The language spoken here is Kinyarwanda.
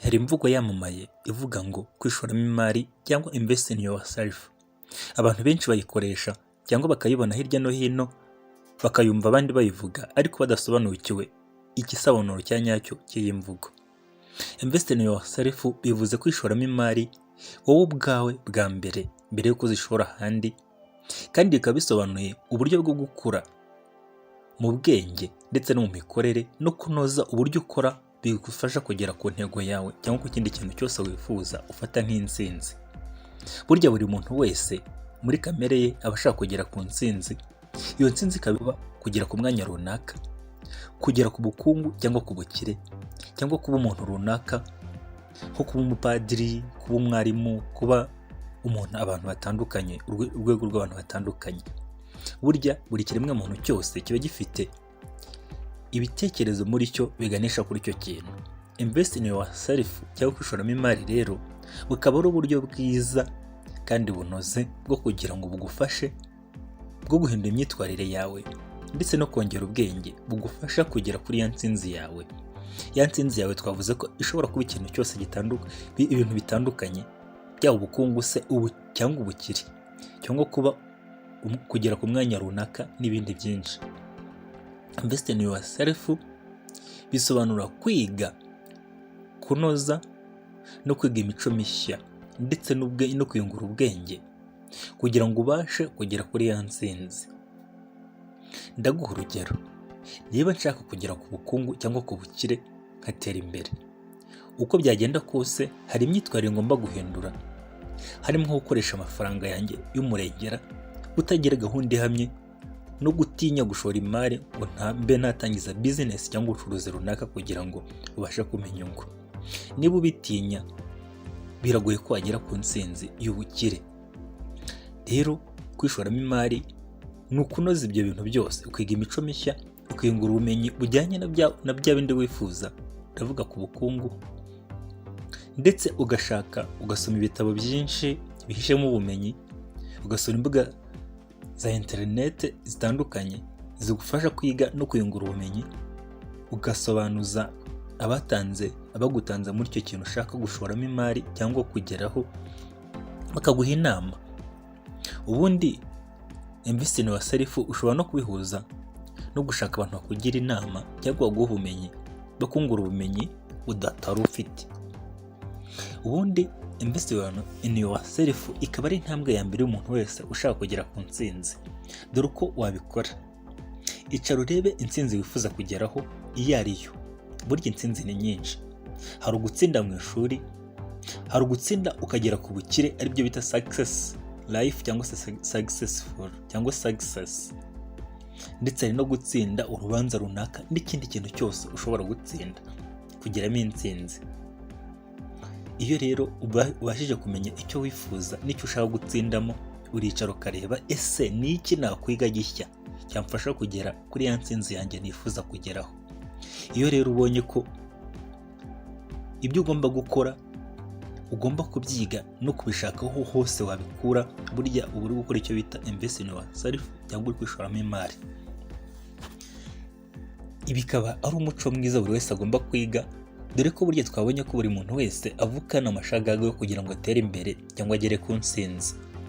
Hari imvugo yamamaye ivuga ngo kwishoramo imari cyangwa invest in yourself. Abantu benshi bayikoresha cyangwa bakayibona hirya no hino, bakayumva abandi bayivuga, ariko badasobanukiwe igisobanuro cya nyacyo cy'iyi mvugo. Invest in yourself bivuze kwishoramo imari wowe ubwawe bwa mbere, mbere y'uko uzishora ahandi, kandi bikaba bisobanuye uburyo bwo gukura mu bwenge ndetse no mu mikorere no kunoza uburyo ukora bigufasha kugera ku ntego yawe cyangwa ku kindi kintu cyose wifuza ufata nk'intsinzi. Burya buri muntu wese muri kamere ye aba ashaka kugera ku ntsinzi. Iyo ntsinzi ikaba iba kugera ku mwanya runaka, kugera ku bukungu cyangwa ku bukire, cyangwa kuba umuntu runaka, nko kuba umupadiri, kuba umwarimu, kuba umuntu abantu batandukanye, urwego rw'abantu batandukanye. Burya buri kiremwa muntu cyose kiba gifite ibitekerezo muri cyo biganisha kuri icyo kintu. Invest in yourself cyangwa kwishoramo imari rero bukaba ari uburyo bwiza kandi bunoze bwo kugira ngo bugufashe bwo guhindura imyitwarire yawe ndetse no kongera ubwenge bugufasha kugera kuri ya ntsinzi yawe. Ya ntsinzi yawe twavuze ko ishobora kuba ikintu cyose gitandukanye, ibintu bitandukanye, byaba ubukungu se ubu cyangwa ubukire, cyangwa kuba kugera ku mwanya runaka n'ibindi byinshi. Invest in yourself bisobanura kwiga kunoza no kwiga imico mishya ndetse no kwiyungura ubwenge kugira ngo ubashe kugera kuri ya ntsinzi. Ndaguha urugero: niba nshaka kugera ku bukungu cyangwa ku bukire nkatera imbere, uko byagenda kose hari imyitwarire ngomba guhindura, harimo nko gukoresha amafaranga yanjye y'umurengera, kutagira gahunda ihamye no gutinya gushora imari ngo mbe natangiza bizinesi cyangwa ubucuruzi runaka kugira ngo ubashe kumenya inyungu. Niba ubitinya, biragoye ko wagera ku ntsinzi y'ubukire. Rero kwishoramo imari ni ukunoza ibyo bintu byose, ukiga imico mishya, ukiyungura ubumenyi bujyanye na bya bindi wifuza, ndavuga ku bukungu, ndetse ugashaka ugasoma ibitabo byinshi bihishemo ubumenyi, ugasura imbuga za interineti zitandukanye zigufasha kwiga no kwiyungura ubumenyi, ugasobanuza abatanze abagutanze muri icyo kintu ushaka gushoramo imari cyangwa kugeraho, bakaguha inama. Ubundi invest in yourself ushobora no kubihuza no gushaka abantu bakugira inama cyangwa baguha ubumenyi, bakungura ubumenyi udatari ufite. Ubundi invest in yourself ikaba ari intambwe ya mbere y'umuntu wese ushaka kugera ku ntsinzi. Dore uko wabikora: icara urebe intsinzi wifuza kugeraho iyo ari yo. Burya intsinzi ni nyinshi. Hari ugutsinda mu ishuri, hari ugutsinda ukagera ku bukire, aribyo bita success life cyangwa se successful cyangwa success, ndetse hari no gutsinda urubanza runaka n'ikindi kintu cyose ushobora gutsinda, kugeramo intsinzi. Iyo rero ubashije kumenya icyo wifuza n'icyo ushaka gutsindamo, uricara ukareba: ese ni iki nakwiga gishya cyamfasha kugera kuri ya ntsinzi yanjye nifuza kugeraho? Iyo rero ubonye ko ibyo ugomba gukora ugomba kubyiga no kubishakaho hose wabikura, burya uba uri gukora icyo bita invest in yourself cyangwa uri kwishoramo imari. Ibi bikaba ari umuco mwiza buri wese agomba kwiga, dore ko burya twabonye ko buri muntu wese avukana amashagaga yo kugira ngo atere imbere cyangwa agere ku ntsinzi.